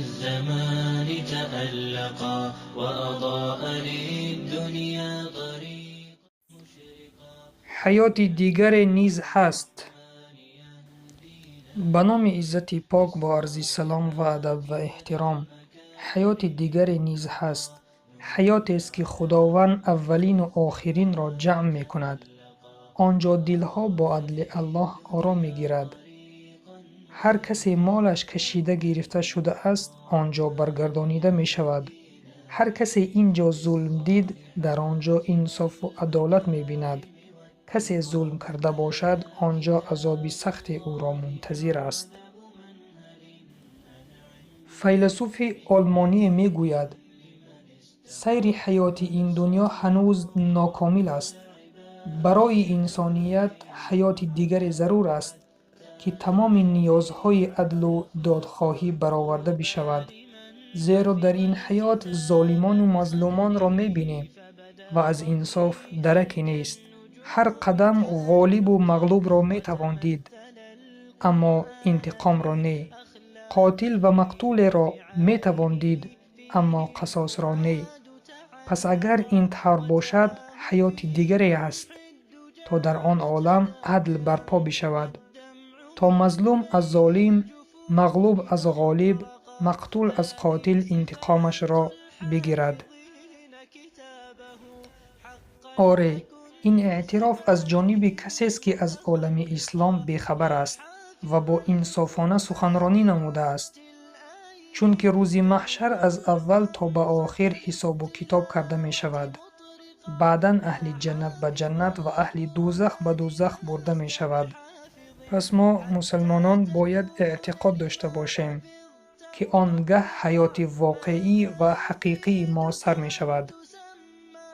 الزمان تألقا وأضاء للدنيا طريقا. Ҳаёти дигаре низ ҳаст. Ба номи Иззати Пок, бо арзи салом ва адаб ва эҳтиром. Ҳаёти дигаре низ ҳаст. Ҳаётест, ки Худованд аввалину охиринро ҷамъ мекунад. Он ҷо дилҳо бо адли Аллоҳ ором мегирад. Ҳар касе молаш кашида гирифта шудааст, он ҷо баргардонида мешавад. Ҳар касе ин ҷо зулм дид, дар он ҷо инсофу адолат мебинад. Касе зулм карда бошад, он ҷо азоби сахте ӯро мунтазир аст. Файласуфи олмоние мегӯяд: сайри ҳаёти ин дунё ҳанӯз нокомил аст. Барои инсоният ҳаёти дигаре зарур аст, ки тамоми ниёзҳои адлу додхоҳӣ бароварда бишавад. Зеро дар ин ҳаёт золимону мазлумонро мебинем ва аз инсоф дараке нест. Ҳар қадам ғолибу мағлубро метавон дид, аммо интиқомро не. Қотил ва мақтулеро метавон дид, аммо қасосро не. Пас агар ин тавр бошад, ҳаёти дигаре ҳаст, то дар он олам адл барпо бишавад, то мазлум аз золим, мағлуб аз ғолиб, мақтул аз қотил интиқомашро бигирад. Оре, ин эътироф аз ҷониби касест, ки аз олами ислом бехабар аст ва бо инсофона суханронӣ намудааст. Чунки рӯзи маҳшар аз аввал то ба охир ҳисобу китоб карда мешавад. Баъдан аҳли ҷаннат ба ҷаннат ва аҳли дӯзах ба дӯзах бурда мешавад. Пас мо мусалмонон бояд эътиқод дошта бошем, ки он гаҳ ҳаёти воқеӣ ва ҳақиқии мо сар мешавад.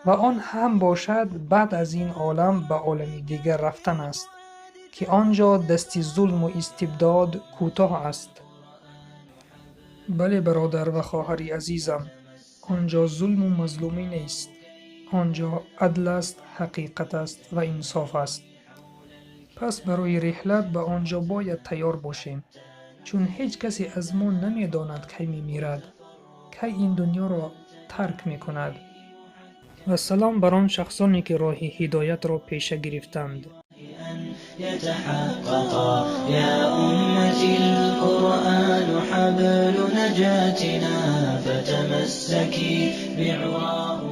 Ва он ҳам бошад баъд аз ин олам ба олами дигар рафтан аст, ки он ҷо дасти зулму истибдод кӯтоҳ аст. Бале, бародар ва хоҳари азизам, он ҷо зулму мазлумӣ нест. Он ҷо адл аст, ҳақиқат аст ва инсоф аст. Пас барои реҳлат ба он ҷо бояд тайёр бошем, чун ҳеҷ касе аз мо намедонад, кай мемирад, кай ин дунёро тарк мекунад. Вассалом бар он шахсоне, ки роҳи ҳидоятро пеша гирифтанд. يتحققا. يا أمتي، القرآن حبل نجاتنا، فتمسكي بعراه.